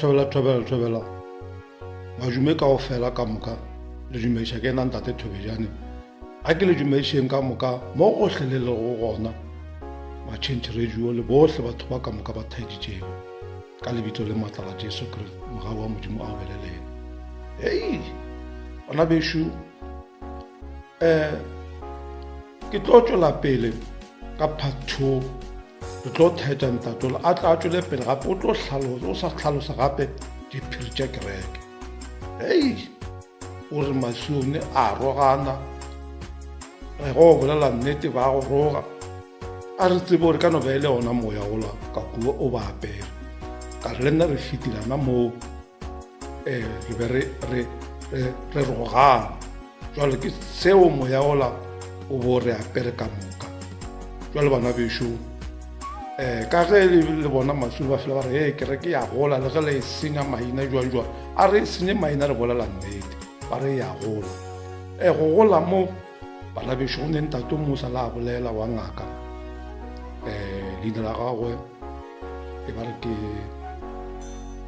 thobela thobela thobela madume kao fela ka moka le dumediša ke nna ntate thobejane a ke le dumedišeng ka moka mo gohle le lego gona machange radio le bohle batho ba ka moka ba thaeditšego ka lebitso le maatla la jesu kriste mogau wa modimo a o bele lena hei bana bešo um ke tlo tšwela pele ka part two re tlo thaetša ntatola a tla tšwele pele gape o tlo hlalosa o sa hlalosa gape diphiri tša kereke hei o re masione a rogana re go bolela nnete ba go roga a re tsebe gore ka no ba e le ona moya ola ka kua o ba apere ka re le nna re fetilana moo um re be re rogana jalo ke seo moya ola o bo re apere ka moka jalo bana bešo um ka ge le bona masolo ba fela ba re e kereke ya gola le ge le e senya maina jwang jwang a re e senye maina re bolela nnete ba re ya gola um go gola mo bana bešo go ne ntate o mosa la bolela wa ngaka um leina la gagwe e ba re ke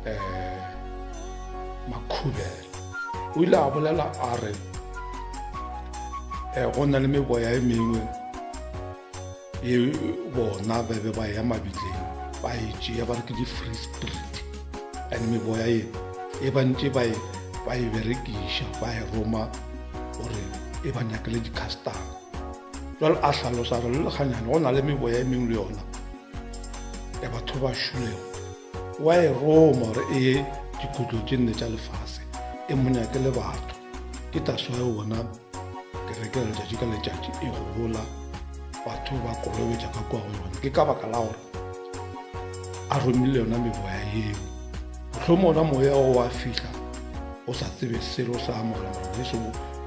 um makhubela o ile a bolela a re um go na le meboya e mengwe e bona ba be ba ya mabitleng ba e tšea ba re ke di-free spirit and meboya e e ba ntše ba e ba e berekiša ba e roma gore e ba nyakele di-custom jalo a hlalosa re le lekganyane go na le meboya e mengwe le yona ya batho ba šulego wa e roma gore e ye dikotlo tše nne tša lefase e mo nyakele batho ke taso ya bona kereke ya letšatši ka letšatši e gola batho ba kolobetša ka kua go yona ke ka baka la gore a romile yona meboya yeo mohlomong ona moya o wa fihla o sa tsebe selo sa amogela morena jesu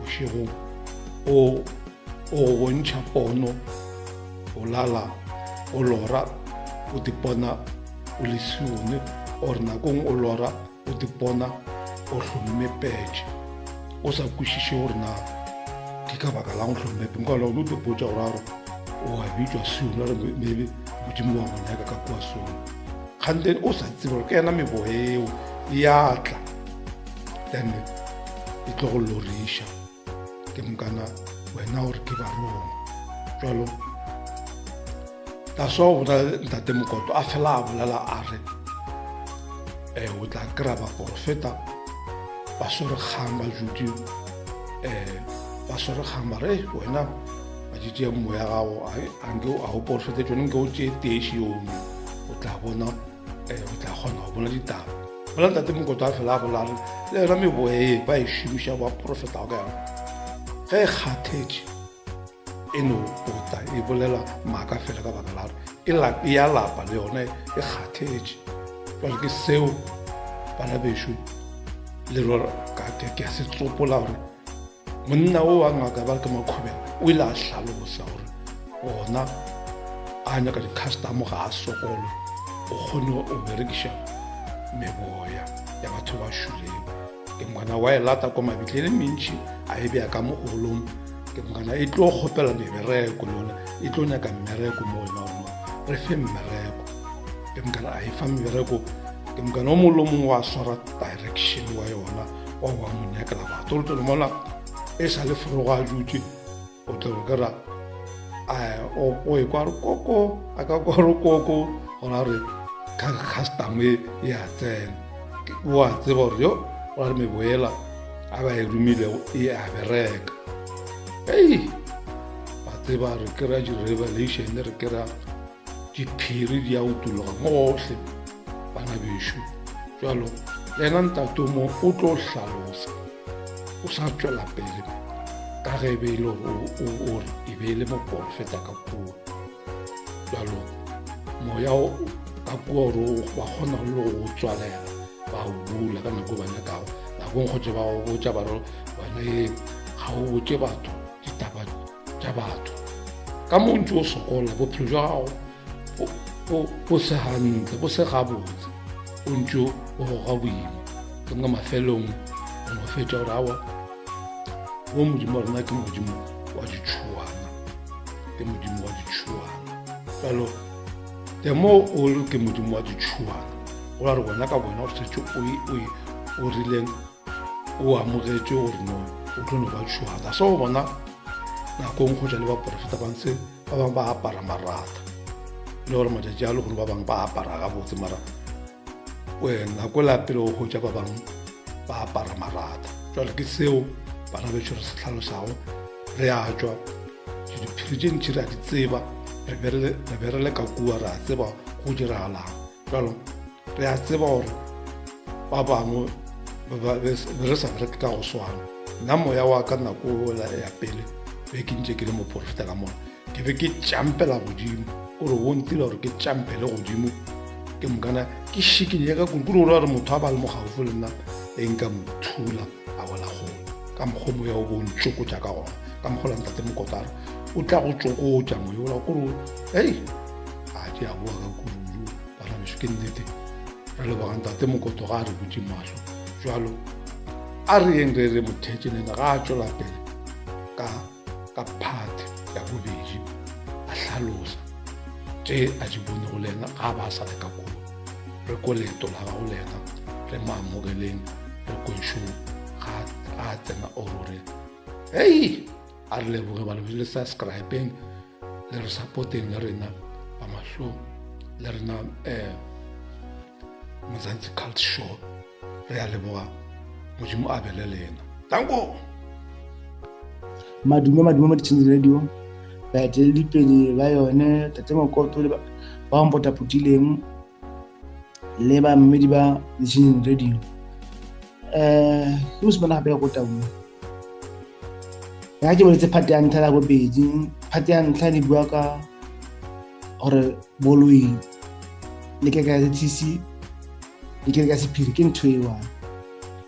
bošegong o o go bontšha pono o lala o lora o dipona o le sione or nakong o lora o dipona o hlomme petše o sa kwešiše gore na ke ka baka lang o hlomme penge ka o dipotša gore a re o a bitšwa sione re maybe modimo wa go nyaka ka kua sione kgante o sa tsebe gore ke yena meboya eo ya tla then e tlo go loriša ke mokana wena gore ke barongwa jalo ka swa go bona ntate mokoto a fela a bolela a re um o tla kry-a baporofeta ba swere kgang ba judi um ba swere kgang ba re wena matšatši a mmoya gago anke a o porofete tsone nke o tšee teši yono o tla bona um o tla kgona go bona ditaba bola ntate mokoto a fela a bola re le yona meboya e ba e šomiša ba porofeta ka yona ge e kgathetše e no pota e bolela maaka fela ka baka la gore e ya lapa le yone e kgathetše jale ke seo bana bešo le ke a se tsopola gore monna o wa ngaka ba re ke makhubela o ile a hlalosa gore ona a nyaka di-custom ga a sokolo o kgone o berekiša meboya ya batho ba šuleng ke ngwana wa e lata kwa mabitleng e mentši a e beya ka mogolong ke ngwana e tlo kgopela mebereko le yone e tlo nyaka mmereko mo wena gore re fe mmereko ke mokana a e fa mmereko ke mokana o mongwe le o mongwe wa swara direction wa yona wa wa mo nyakela batho o tlo mola e sa le forogo a dutse o tlo kera o e kwa re koko a ka kwa re koko gona re custom e ya tsena o a tseba gore yo o re meboela a ba e romilego e a bereka ei ba tseba re kry-a di-revelation re kry-a diphiri di a utologa mo gohle bana bešo jalo le yena ntate mo o tlo hlalosa o sa tšwela pele ka ge e be e le gore e be e le moporofeta ka kua jalo moya ka kua gore ba kgona le go tswalela ba o bula ka nako ba nyakago nakong kgotse ba go botša ba re wena e ga o botše batho ditaba tša batho ka mo ntse o sokola bophelo jwa gago bo se gantle bo se gabotse o ntse o goga boima ke ka mafelong o no fetša gore awa o modimo wa rena ke modimo wa ditšhuana ke modimo wa ditšhuana jalo the more o le ke modimo wa ditšhuana. Go ra gore wena ka wena o šetše o rileng o amogetše gore no o tlo no ba tšhuata. So bona nakong go tša le baporofeta ba ntse ba bangwe ba apara maratha le gore matšatši a le gore ba bangwe ba apara gabotse mara nako la pele o hwetša ba bangwe ba apara maratha. Jwale ke seo bana bešo re se hlalosago re a tšwa diphiri tše ntši re a di tseba re be re le ka kua re a tseba go diragalang jalo re a tseba gore ba bangwe re sa bereke ka go swana nna moya wa ka nako ya pele be ke ntse ke le moporofeta ka mona ke be ke tšampela godimo kore o ntira gore ke tšampele godimo ke mokana ke šikinye ka kudu kore gore motho a ba le mo gaufi le nna e nka mo thula a wela gole ka mokgwa moya o bo ntšokotša ka gona ka mokgwa la ntate mokotara o tla go tsokotša moya ola kore ei a ke a boa ka kudu bana beso ke nnete re leboga ntate mokoto ga a re butše mahlo jalo a re yeng re re mothetše le ena ga a tšwela pele ka ka phate ya bobedi a hlalosa tše a di bonego le ena ga ba sa le ka koo re ko leeto la gago le ena re mo amogeleng re kwešo ga a tsena orore hei a re leboge ba le subscribeng le re supporteng le rena ba mahlo le rena um eh, Mzansi Cult Show re a leboga modimo a bele lena danko madume madume mo ditšheng radio baeteledipele ba yone tate mokoto le ba ba mpotapotileng le ba mmedi ba ditšheng radio um ke mosimane gape ya ko taung ga ke boletse phate ya ntlha la bobedi phate ya ntlha ne bua ka gore boloi le ke ka tc le ke ka sephiri ke ntho e one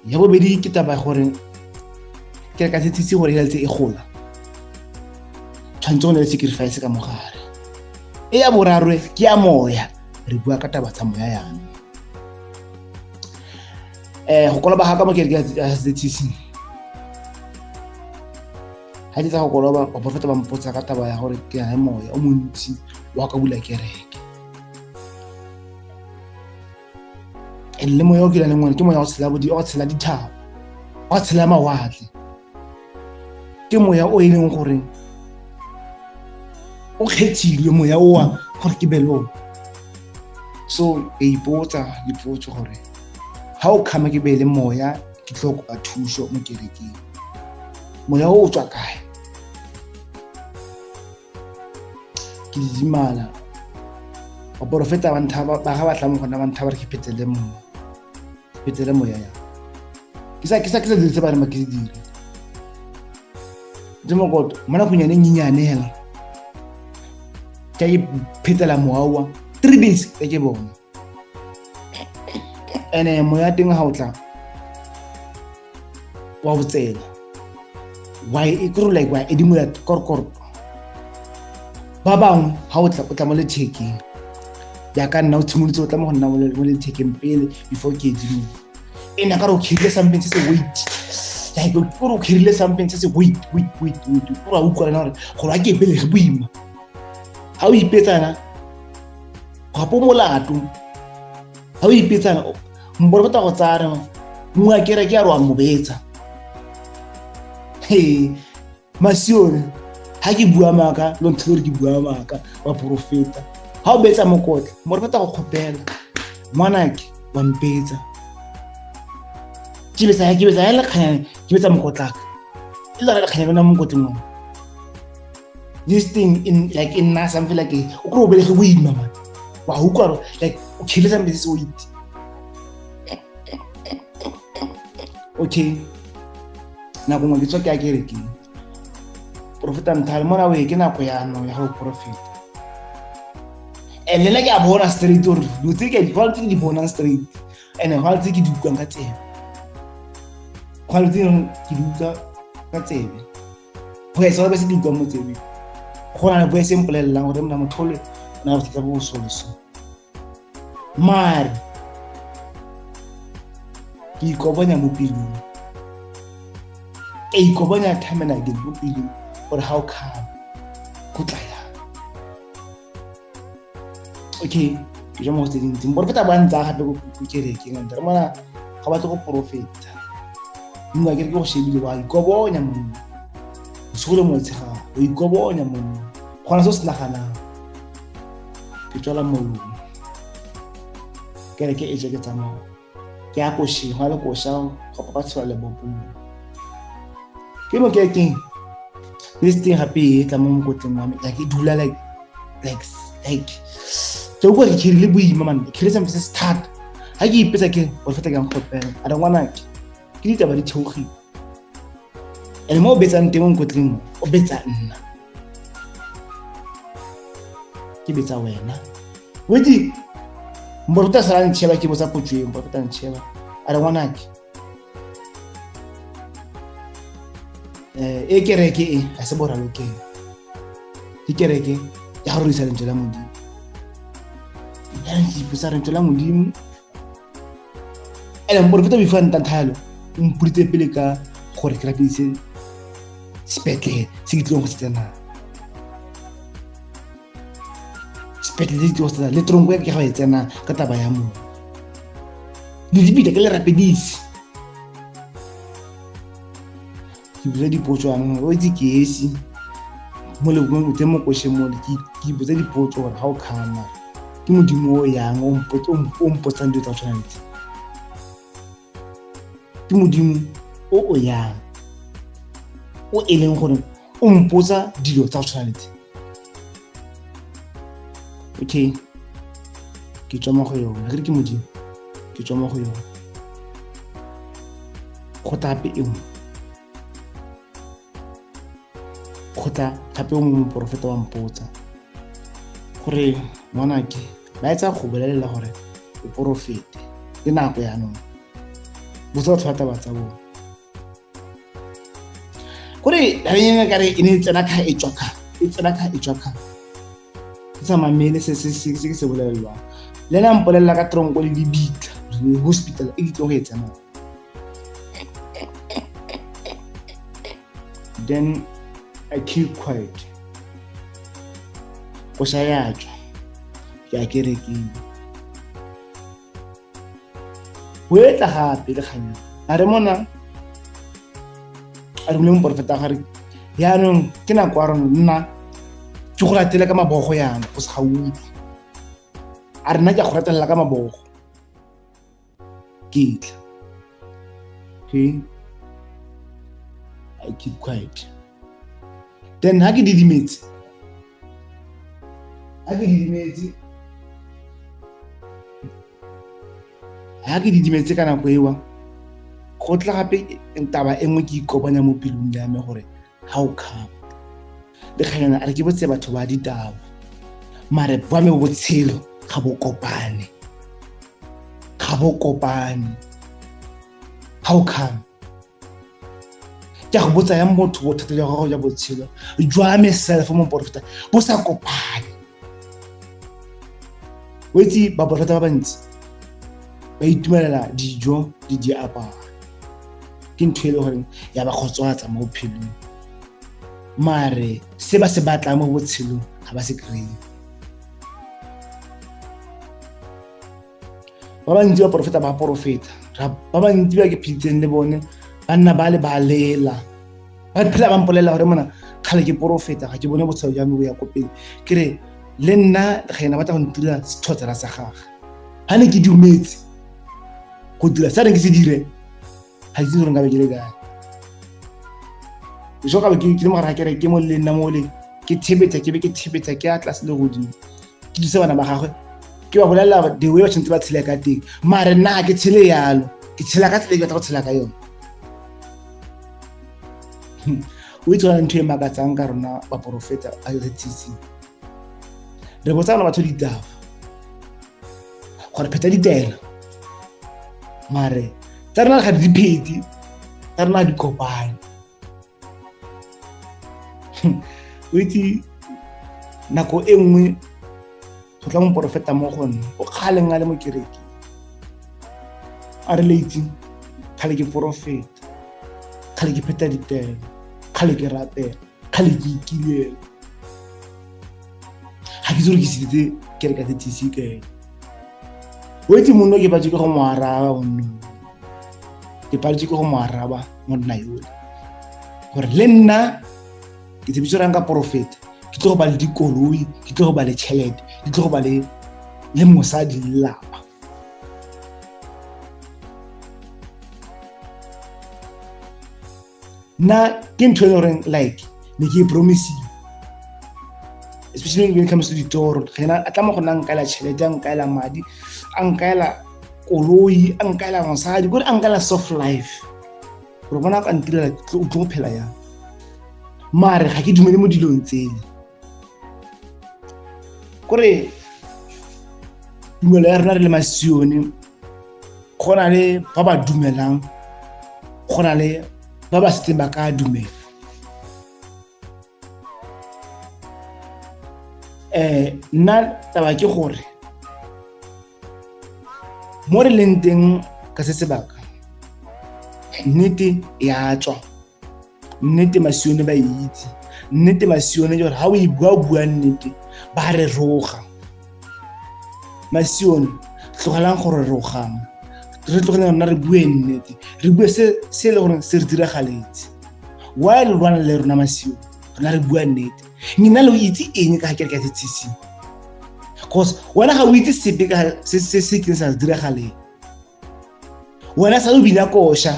ya bobedi ke taba gore ke ka tc gore e e gola tshwanetse go ne le sacrifice ka mogare e ya borarwe ke ya moya re bua ka taba tsa moya yana um go koloba ga ka mo kereke ya ZCC ga ke tsa go koloba baporofeta ba mpotsa ka taba ya gore ke na le moya o montsi wa ka bula kereke and le moya o ke nang le one ke moya wa go tshela dithaba wa tshela mawatle ke moya o e leng gore o kgethilwe moya oa gore ke be le one so ke ipotsa dipotso gore ga o kgama ke be le moya ke tlo kopa thuso mo kerekeng moya o o tswa kae ke didimala baporofeta ba ntha ba ga ba tla mo gona ba ntha ba re ke phetele moya phetele moya ya ke sa ke sa ke sa dire se ba re ma ke se dire Mokoto mo nakong yane nyenyane hela ke a iphetela mowa wa three days ke ke bona ene moya teng ga o tla wa botsela wa e kore like wa edimola korokoro ba bangwe ga o tla o tla mo lethekeng jaaka nna o tshimolotse o tla mo go nna mo lethekeng pele before ke edimola e ne ka re o khirile something se se weight like o re o khirile something se se weight weight weight weight o re a utlwa lena gore gore a ke epele ge boima ga o ipetsana gapo molato ga o ipetsana mporofeta go tsaya re mongwe a kere ke a re wa mo betsa he masione ga ke bua maaka lo ntho gore ke bua maaka wa porofeta ga o betsa mokotla morofeta go kgopela ngwanake wa mpetsa ke betsa ke betsa ya lekganyane ke betsa mokotlaka e le lekganyane lona mokotleng one this thing in like in nna something like o kry o belege boima man wa utlwa like o khile something se se weight okay nako nngwe ke tswa ke ya kerekeng profeta nthale mona oe ke nako ya no ya go profeta and le nna ke a bona straight gore dilo tse ke tse ke di bonang straight and go tse ke di utlwang ka tsebe go tse ke di utlwa ka tsebe go etsa gore be se di utlwang mo tsebeng go na le voice e mpolelelang gore mna motho ole o na le bothata bo so le so mare ke ikobonya mo pelong ke ikobonya time and again mo pelong gore ga o kgame go tla yang okay. Ke tswa mo go tse dintsi. Moporofeta ba ntsa gape ko kerekeng a ntse re mona ga batle go porofeta. Mongwe a kere ke go shebile wa ikobonya monna. Bosigo le motshegare o ikobonya monna. Gona se o se naganang. Ke tswala molomo. Kereke e tswe ke tsamaya. Ke ya košeng, go na le koša go papa tshelwa lebopong. Ke mo kerekeng. This thing gape e tla mo mokotleng wa me. Like e dula like like like ke utlwa ke khirile boima man ke khirile something se se thata ga ke ipetsa ke gore feta ke yang gopela a re ngwanake ke ditaba di theogile and mo o betsang teng o nkotleng mo o betsa nna ke betsa wena wetse mporota sala ntšheba ke botsa potso e mporota ntšheba a re ngwanake um e kereke e ga se boralokeng ke kereke ya go rorisa lentswe la modimo jaanong ke ipotsa lentswe la modimo ene moporofeta before ntanthalo o mpoditse pele ka gore ke rapedise sepetlele se ke tlileng go se tsenang sepetlele se ke tlileng go se tsenang le tronko ya ke ga e tsenang ka taba ya moo le dipita ke le rapedise ke botsa dipotso yanong o itse ke esi mo le mo teng mo košeng mole ke ipotsa dipotso gore ga o kgama ke modimo o yang o mpotsang dilo tsa go tshwana le tse ke modimo o o yang o e leng gore o mpotsa dilo tsa go tshwana le tse okay ke tswa mo go yone ke re ke modimo ke tswa mo go yone go tla gape e nngwe go tla gape o mongwe moporofeta wa mpotsa gore ngwanake ba etsa go bolelela gore o porofete ke nako yaanong botsa batho ba taba tsa bone kore tabeng kare e ne e tsena kga e tswa kga e tsena kga e tswa kga ke sa mamele se se se ke se bolelelwang le ena mpolelela ka tronko le dibitla hospital e ke tlo go e tsenang then I keep quiet koša ya tswa ke a kerekeng go etla gape le kganya a re mona a re mole moporofeta gare yaanong ke nako ya rona nna ke go ratele ka mabogo yana go se ga utlwe a re nna ke a go ratelela ka mabogo ke tla okay i keep quiet then ha ke didimetse ha ke didimetse ha ke didimetse ka nako ewa go tla gape taba e nngwe ke ikopanya mo pelong ya me gore how come le kganyana a re ke botse batho ba ditaba mare ba me botshelo ga bo kopane ga bo kopane how come ke a go botsa yang motho bothata jwa gago jwa botshelo jwa me self moporofeta bo sa kopane o itse baporofeta ba bantsi ba itumelela dijo le diaparo ke ntho e le goreng ya ba kgotsofatsa mo bophelong mare se ba se batlang mo botshelong ga ba se kry-e ba bantsi ba porofeta ba porofeta ba bantsi ba ke pheditseng le bone ba nna ba le ba lela ba phela ba mpolelela gore mona kgale ke porofeta ga ke bone botshelo jwa me bo ya ko pele ke re le nna ga ena batla go ntira sethotsela sa gage ga ne ke dumetse go dira sa ne ke se dire ga ke itse gore nkabe ke le kae so ka be ke le mogare ga kere ke mo le nna mo le ke thebetsa ke be ke thebetsa ke ya tlase le godimo ke thuse bana ba gagwe ke ba bolelela the way ba tshwanetse ba tshele ka teng mare nna ga ke tshele yalo ke tshela ka tsela e ke batla go tshela ka yone o itse gona ntho e makatsang ka rona baporofeta ba re tsitsing re botsa bana batho ditaba gore pheta ditaelo mare tsa rena ga di pheti tsa rena di kopane o itse nako e nngwe go tla moporofeta mo go nna o kgaleng a le mo kerekeng a re leitse kgale ke porofeta kgale ke pheta ditaelo kgale ke rapela kgale ke ikilela ga ke itse gore ke seditse kereka tse tc kae. O itse monno ke patse ke go mo araba monno. Ke paletse ke go mo araba monna yole. Gore le nna ke tshepiso rang ka porofeta ke tlo go ba le dikoloi, ke tlo go ba le tšhelete, ke tlo go ba le le mosadi le lelapa. Nna ke ntho e le goreng like ne ke e promisile especially when it comes to ditoro gena a tla mo go nna nkaela tšhelete a nkaela madi a nkaela koloi a nkaela mosadi kore a nkaela soft life gore bona ka ntirela o tlo go phela yang mare ga ke dumele mo dilong tsele kore tumelo ya rena re le masione go na le ba ba dumelang go na le ba ba setseng ba ka dumela um nna taba ke gore mo re leng teng ka se sebaka nnete ya tswa nnete masione ba e itse nnete masione ke gore ga o e bua bua nnete ba re roga masione tlogelang gore rogang re tlogeleng rona re bue nnete re bue se se e le gore se re diragaletse why le lwana le rona masione rona re bua nnete nina le o itse eng ka ga kereke ya ZCC cause wena ga o itse sepe ka se se se kileng sa diragaleng wena sa o bina koša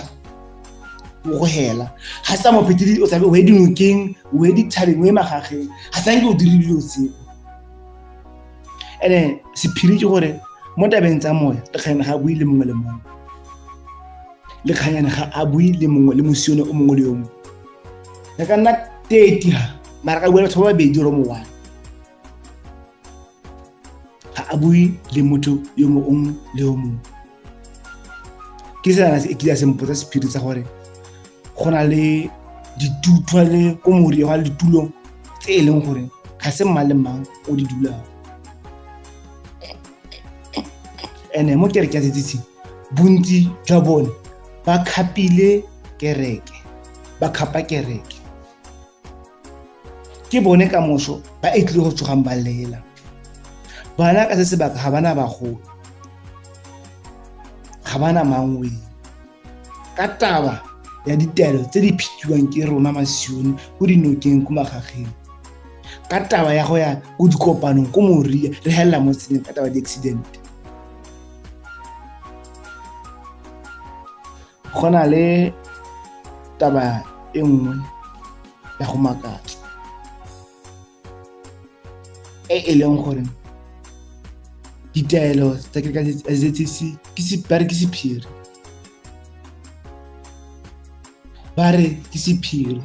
o go hela ga sa mo phethedi o tlabe o ye dinokeng o ye dithabeng o ye magageng ga sa nke o dire dilo tseo ene sephiri ke gore mo tabeng tsa moya lekganyane ga a bue le mongwe le mongwe lekganyane ga a bue le mongwe le mosione o mongwe le yo mongwe re ka nna 30 ha mara ka bua batho ba babedi ro mo one ga a bue le motho yo mongwe le yo mongwe ke sena se kile se mpotsa sephiri sa gore go na le dituthwa le ko moria go na le ditulo tse e leng gore ga se mang le mang o di dulang ene mo kereke ya ZCC bontsi jwa bone ba khapile kereke ba khapa kereke ke bone ka moso ba e tlile go tsogang ba lela bana ka se sebaka ga bana bagolo ga bana mangweng ka taba ya ditaelo tse di phitiwang ke rona masione ko dinokeng ko magageng ka taba ya go ya ko dikopanong ko moria re helela mo tseleng ka taba di-accident Go na le taba e nngwe ya go makatsa e e leng gore ditaelo tsa kereke ya ZCC ke ba re ke sephiri ba re ke sephiri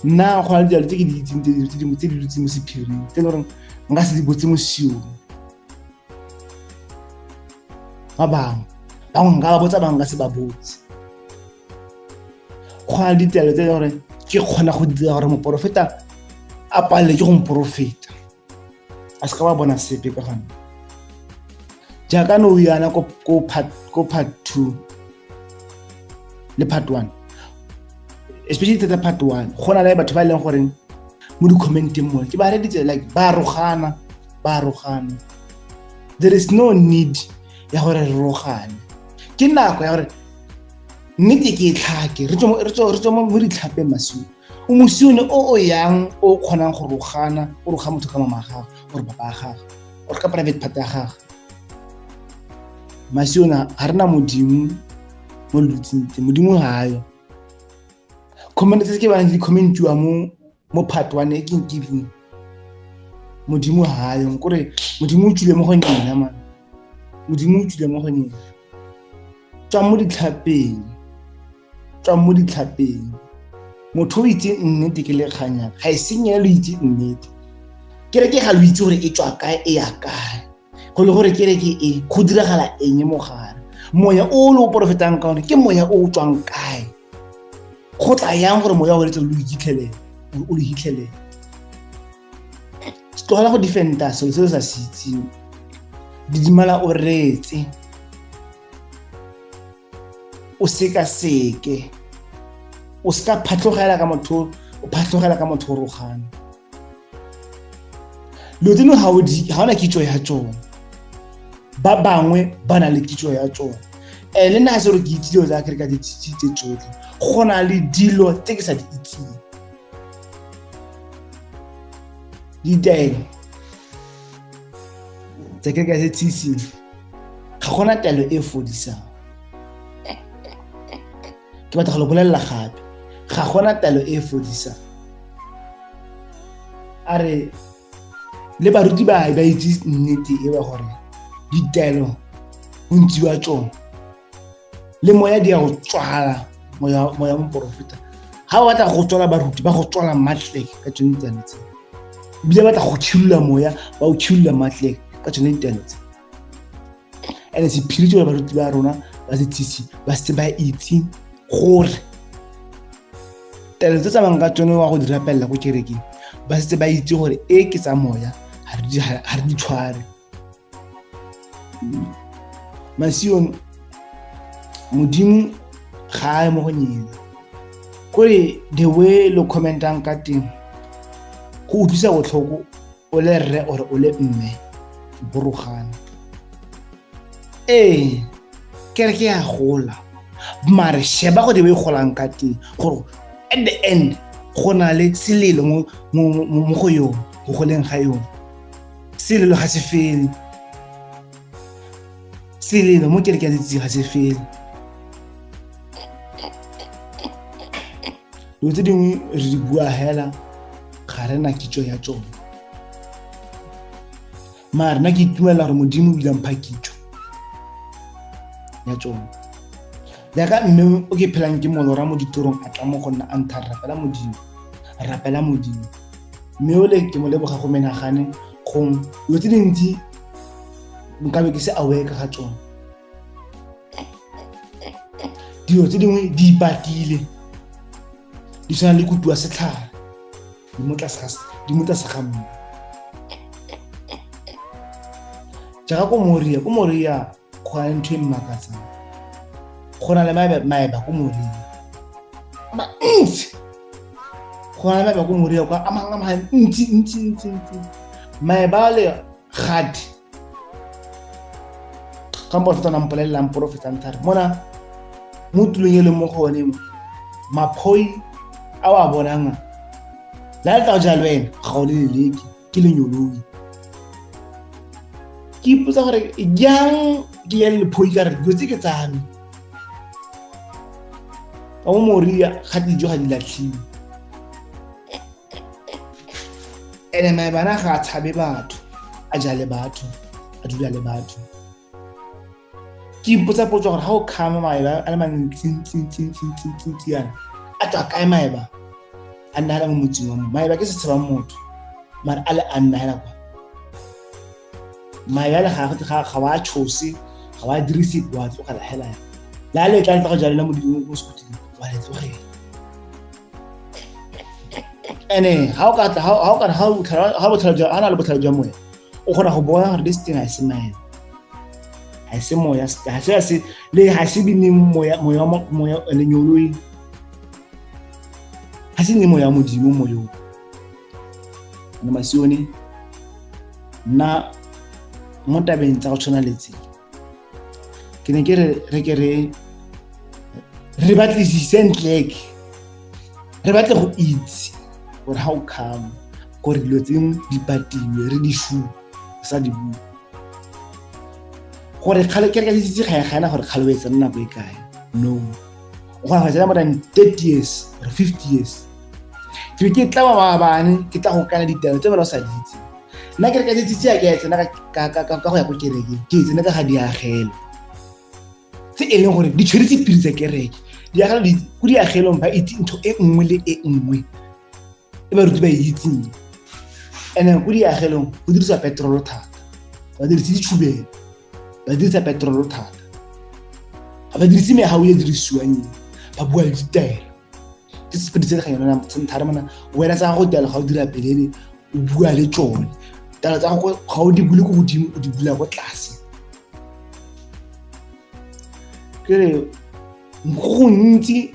nna go na le dilo tse ke di itseng tse dingwe tse di dutseng mo sephiring tse e le goreng nka se di botse mosiong ba bangwe bangwe nka ba botsa bangwe nka se ba botse go na le ditaelo tse e leng gore ke kgona go dira gore moporofeta a palele ke go moporofeta a se ka ba bona sepe ka gone jaaka no yana ko part 2 le part 1 especially thata part 1 go na le batho ba e leng goreng mo di-commenteng mone ke ba reditse like ba rogana ba rogana there is no need ya gore re rogane ke nako ya gore nnete ke e tlhake re tswe mo ditlhapeng masione o mosione o o yang o kgonang go rogana o roga motho ka mama gago or papa ya gagwe or ka private part ya gagwe masione ga re na modimo mo le dutseng teng modimo ga ayo comment tse ke bana di commentiwa mo mo part 1 e ke nkileng modimo ga ayo kore modimo o tswile mo go nyena man modimo o tswile mo go nyena tswa mo ditlhapeng tswa mo ditlhapeng motho o itse nnete ke lekganyana ga e seng ena lo itse nnete kereke ga lo itse gore e tswa kae e ya kae go le gore kereke e go diragala eng mo gare moya o le o porofetang ka one ke moya o o tswang kae go tla yang gore moya o letse lo ikitlhelele o le hitlhelele tlogela go defenda selo se o sa se itseng didimala o reetse o sekaseke o se ka phatlogela ka motho o phatlogela ka motho o rogana dilo tseno ga o na kitso ya tsone. Ba bangwe ba na le kitso ya tsone. Um le nna ga se gore ke itse dilo tsa kereke ya tse tse tsotlhe, go na le dilo tse ke sa di itseng. Ditaelo tsa kereke ya ZCC ga gona taelo e fodisang. Ke batla go le bolelela gape, ga gona taelo e fodisang. A re le baruti ba ba itse nnete e ba gore ditaelo bontsi ba tsone le moya di ya go tswala moya moya moporofeta ga o batla go tswala baruti ba go tswala matlek ka tsone ditaelo tse ebile batla go khilola moya ba o khilola matlek ka tsone ditaelo tse and sephiri tsone baruti ba rona ba setsitsi ba setse ba itse gore taelo tse tsamayng ka tsone wa go di rapelela ko kerekeng ba setse ba itse gore e ke tsa moya ga re di tshware masione modimo ga a ye mo go nyena kore the way lo commentang ka teng go utlwisa botlhoko o le rre or o le mme borogane ee kereke ya gola mare sheba go the way golang ka teng gore at the end go na le selelo mo go yone go goleng ga yone selelo ga se fele selelo mo kereke ya tsitsi ga se fele dilo tse dingwe re di bua hela ga re na kitso ya tsone mare nna ke itumelela gore modimo o ile mpha kitso ya tsone jaaka mme o ke phelang ke molora mo ditorong a tla mo go nna a ntha rapela modimo rapela modimo mme ole ke mo leboga go menagane gong dilo tse dintsi nkabe ke se aware ka ga tsone dilo tse dingwe di ipatile di tshwana le kutu ya setlhare di mo tlase ga mmu jaaka ko moria ko moria go na le ntho e mmakatsang go na le maeba ko moria mantsi go na le maeba ko moria kwa a mangwe a mantsi ntsi ntsi ntsi maeba le gadi ga mporofeta na mpolelelang porofeta nthare mona mo tulong e leng mo go one mo maphoi a o a bonang a la le tla ja le wena ga o le leleke ke lenyoloi ke ipotsa gore jang ke ya lephoi ka re dilo tse ke tsa me ka mo moria ga dijo ga di latlhiwe ene maebana ga a tshabe batho a ja le batho a dula le batho ke ipotsa potso gore ga o kgama maeba a le mantsintsintsintsintsi yana a tswa kae maeba a nna hela mo motseng wa mo maeba ke se tshabang motho mare a le a nna hela kwa maeba le ga ga wa tshose ga wa dirise wa tlogela hela ya la le tla tla go jalela modimo mo sekuting wa le tlogela ene ga o ka tla ga o ka ga o ga botlhale jwa ana le botlhale jwa moya o kgona go bona gore this thing ga se maemo ga se moya ga se se le ga se bine moya moya moya lenyoloi ga se ne moya modimo moyo ne masione nna mo tabeng tsa go tshwana le tse ke ne ke re re ke re re batlisise ntleke re batle go itse gore how come gore dilo tseng di patiwe re di shu sa di bua gore kgale ke re ka itse ga ya gana gore kgale o e tsena nako e kae no o kgona go tsena more than 30 years or 50 years ke ke tla ba maabane ke tla go kana ditaba tse bana o sa di itse nna ke re ka tsitsi ya ke ya tsena ka go ya ko kerekeng ke tsena ka ga diagelo tse e leng gore di tshwere sephiri tsa kereke diagelo ko diagelong ba itse ntho e nngwe le e nngwe e baruti ba e itseng and ko diagelong go dirisa petrolo thata ba dirise ditshubelo ba dirisa petrolo thata ga ba dirise megau e dirisiwang e ba bua le ditaelo ke sepedi se ga yona senthare mona wena tsa gago taelo ga o dira pelele o bua le tsone taelo tsa gago ga o di bule ko godimo o di bula ko tlase ke re go gontsi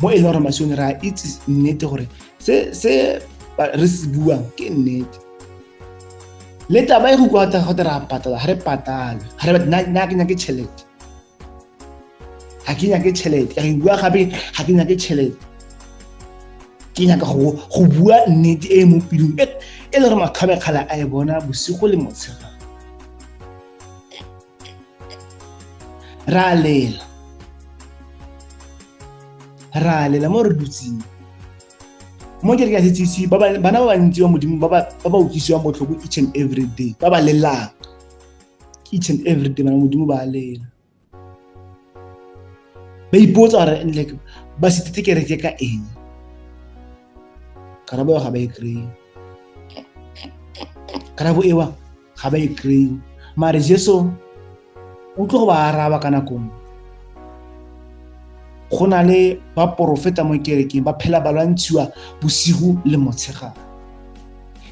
mo e leng gore masione re a itse nnete gore se se re se buang ke nnete. Le taba e go kwa go re a patala, ga re patalwe. Ga re nna ke nyake tšhelete. Ga ke nyake tšhelete. Ka bua gape ga ke nyake tšhelete. Ke nyaka go go bua nnete e mo pelong e e le gore makgabekgala a e bona bosigo le motshegare. Ra lela. Ra lela mo re dutseng. Mo ke re ka setsitsi ba bana ba bantsi ba modimo ba ba ba utlwisiwang botlhoko each and every day ba ba lelang each and every day bana modimo ba lela ba ipotsa gore like ba sitetse kereke ka eng karabo ga ba e kry-e karabo ewa ga ba e kry-e mare jesu o tlo go ba araba ka nako nngwe go na le baporofeta mo kerekeng ba phela ba lwantshiwa bosigo le motshegare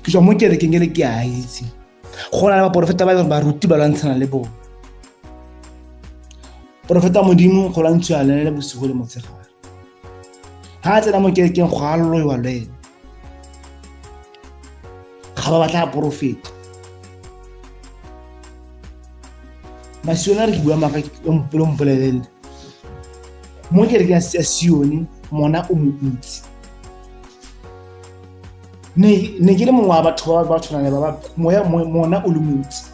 ke tswa mo kerekeng ke le ke a itse go na le baporofeta ba e leng baruti ba lwantshana le bone porofeta modimo go lwantshiwa le le bosigo le motshegare ga a tsena mo kerekeng go a loiwa le ene ga ba batla porofeta masione a re ke bua maaka lo mpolelele mo kerekeng ya sione mona o montsi ne ke le mongwe wa batho ba ba tshwanang le ba moya mona o le montsi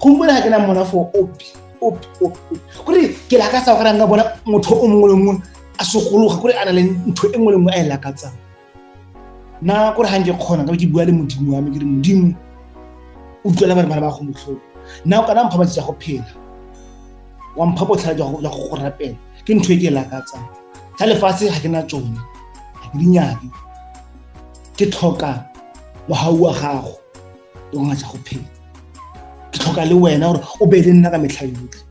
gompieno ga ke na mona for ope ope ope kore ke lakatsa gore nka bona motho o mongwe le mongwe a sokologa kore a na le ntho e nngwe le nngwe a e lakatsang nna kore ga nke kgona ka ke bua le modimo wa me ke re modimo o utlwela bana bana ba go motlhoko nna o kana mpha matsatsi a go phela wa mpha botlhale jwa go go rapela ke ntho e ke e lakatsang tsa lefatshe ga ke na tsone ga ke dinyake ke tlhoka mogau wa gago le go tsa go phela ke tlhoka le wena gore o be le nna ka metlha yotlhe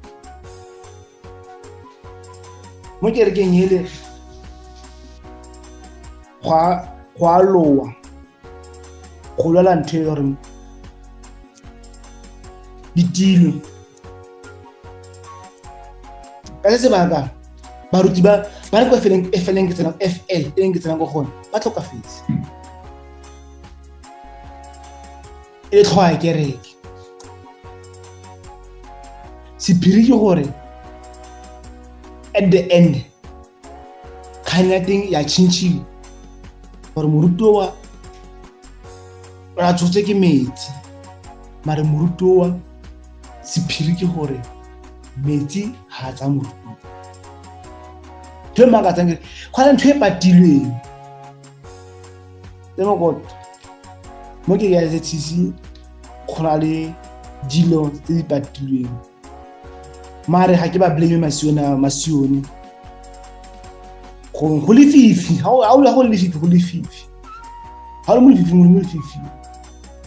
mo kerekeng ele go a lowa go lwela ntho e gore ditilo ka se sebaka baruti ba ba le kwa feleng ke tsenang fl e leng ke tsenang ko gone ba tlhokafetse e tlhoa kereke sephiri ke gore at the end kgang ya teng ya tšhintšhiwa gore moruti owa ra tshotse ke metsi mare moruti owa sephiri ke gore metsi ga a tsa moruti ntho e makatsang ke go na ntho e patilweng le mokoto mo ke ya ZCC go na le dilo tse di patilweng mare ga ke ba blame masione masione go go lefifi ga o ya go lefifi go lefifi ga o le mo lefifing o le mo lefifing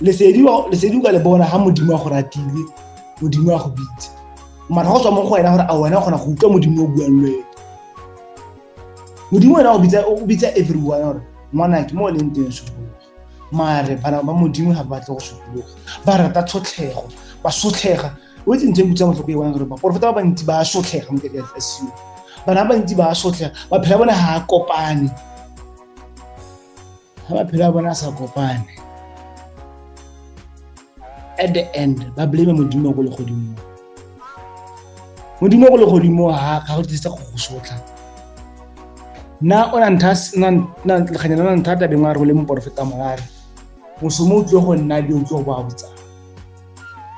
lesedi lesedi o ka le bona ga modimo a go ratile modimo a go bitse mara go tswa mo go wena gore a wena o kgona go utlwa modimo o buang le wena modimo wena o bitsa o bitsa everyone gore ngwana ke mo o leng teng sokologa mare bana ba modimo ga ba batle go sokologa ba rata tshotlhego ba sotlhega o itse ntho e butsa botlhoko e bona gore baporofeta ba bantsi ba sotlhega mo kereke ya SU bana ba bantsi ba sotlhega maphelo a bone ga a kopane ga maphelo a bone a sa kopane at the end ba blame modimo ko legodimong modimo ko legodimo ga ga go tlisa go go sotla nna o na ntha na lekganyana na ntha tabeng a re o le moporofeta molare mosomo o tlile go nna di o tlile go ba botsa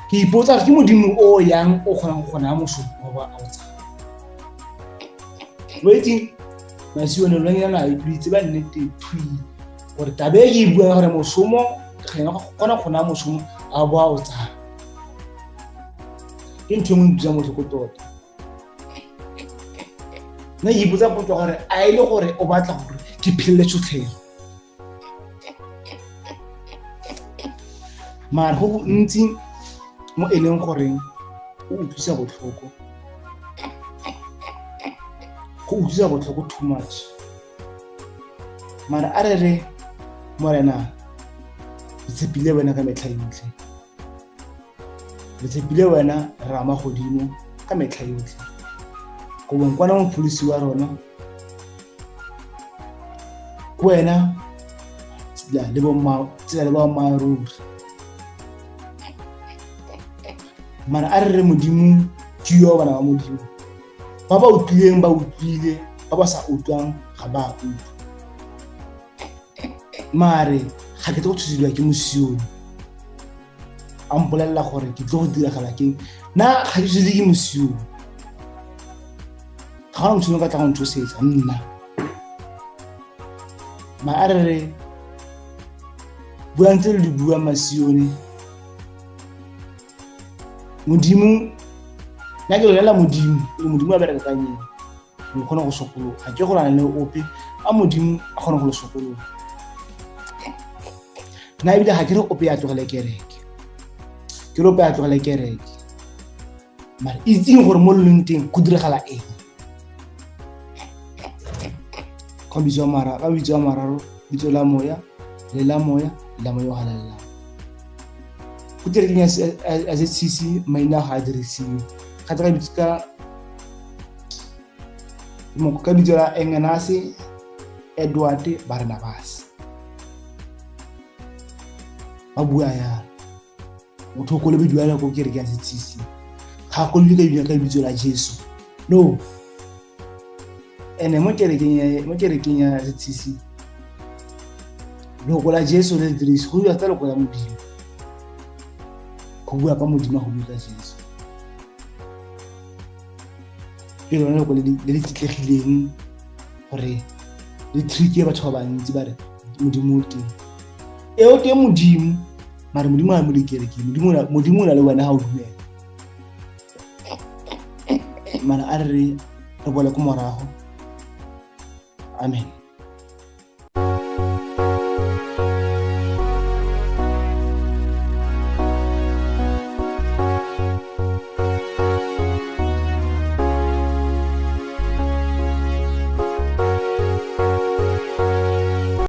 ke ipotsa ke modimo o yang o kgonang go naya mosomo wa ba a o tsaya wetse masione lonyana lo itse ba nnete thwi gore tabe e ke e buang gore mosomo kgona go naya mosomo a bo a o tsaya ke ntho e nngwe nthusa motlhoko tota nna ke ipotsa potso gore a e le gore o batla gore ke phelele tshotlhego mare go gontsi mo e leng goreng o utlwisa botlhoko go utlwisa botlhoko too much mara a re re morena re tshepile wena ka metlha yotlhe re tshepile wena rama godimo ka metlha yotlhe go bonkwana mopholosi wa rona ke wena tsela le boammaaruri. Mara a re re Modimo ke yo bana ba Modimo. Ba ba utlwileng ba utlwile, ba ba sa utlwang ga ba utlwa. Mare ga ke tle go tshosediwa ke mosione. A mpolelela gore ke tlo go diragala keng. Nna ga ke tshosediwe ke mosione. Ga gona motho yo ka tla go ntshosetsa nna. Mara a re re buang tse le di buang masione. Modimo nna ke bolela Modimo, Modimo a bereka ka nyena. O kgone go sokologa. Ga ke go lwana le ope, a Modimo a kgone go le sokologa. Nna ebile ga ke re ope ya tlogele kereke. Ke re ope ya tlogele kereke. Mara itseng gore mo le leng teng go diragala eng. Ka bitso a mararo, ka bitso a mararo, bitso la moya, le la moya, le la moya o halalelang. Go kerekeng ya ZCC maina ga a dirisiwe. Ga tla ka ka bitso la Engenase, Edward, Barnabas. Ba bua yalo. Motho o kolobediwa yana ko kerekeng ya ZCC. Ga a kolobediwa ka lebitso la Jesu. No. Ene mo kerekeng ya mo kerekeng ya ZCC loko la Jesu le dirise go bua ka loko la Modimo. Go bua ka Modimo go bua ka Jesu. Ke lone loko le le tletlegileng gore le tricke batho ba bantsi ba re Modimo o teng. Eo ke Modimo, mare Modimo a mo dikerekeng. Modimo Modimo o na le wena ga o dumela. Mara a re re bole ko morago. Amen.